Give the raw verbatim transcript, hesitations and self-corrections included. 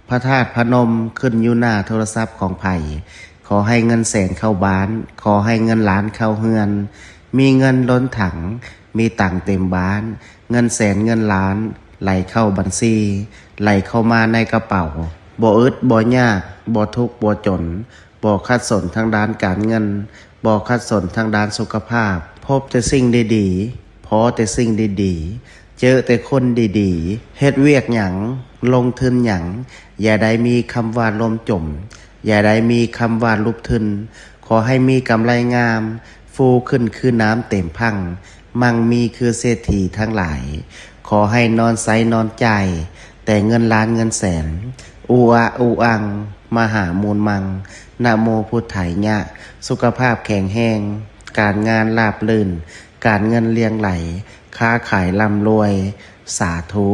พระธาตุพนมขึ้นอยู่หน้าโทรศัพท์ของไผ ขอให้เงินแสนเข้าบ้าน ขอให้เงินล้านเข้าเฮือน มีเงินล้นถัง มีตังค์เต็มบ้าน เงินแสนเงินล้าน ไหลเข้าบัญชี ไหลเข้ามาในกระเป๋า บ่อึดบ่อยาก บ่ทุกข์บ่จน บ่ขัดสนทางด้านการเงิน บ่ขัดสนทางด้านสุขภาพ พบแต่สิ่งดีๆ พ้อแต่สิ่งดีๆ เจอแต่คนดีๆ เฮ็ดเวียกหยัง ลงทุนหยัง อย่าได้มีคำว่าล่มจม อย่าได้มีคำว่าลุบทุน ขอให้มีกำไรงาม ฟูขึ้นคือน้ำเต็มพัง มั่งมีคือเศรษฐีทั้งหลาย ขอให้นอนใช้นอนจ่าย แต่เงินล้านเงินแสน อุอะอุอัง มหามูลมัง นะโมพุทธายะ สุขภาพแข็งแรง การงานราบรื่น การเงินเรียงไหล ค้าขายร่ำรวย สาธุ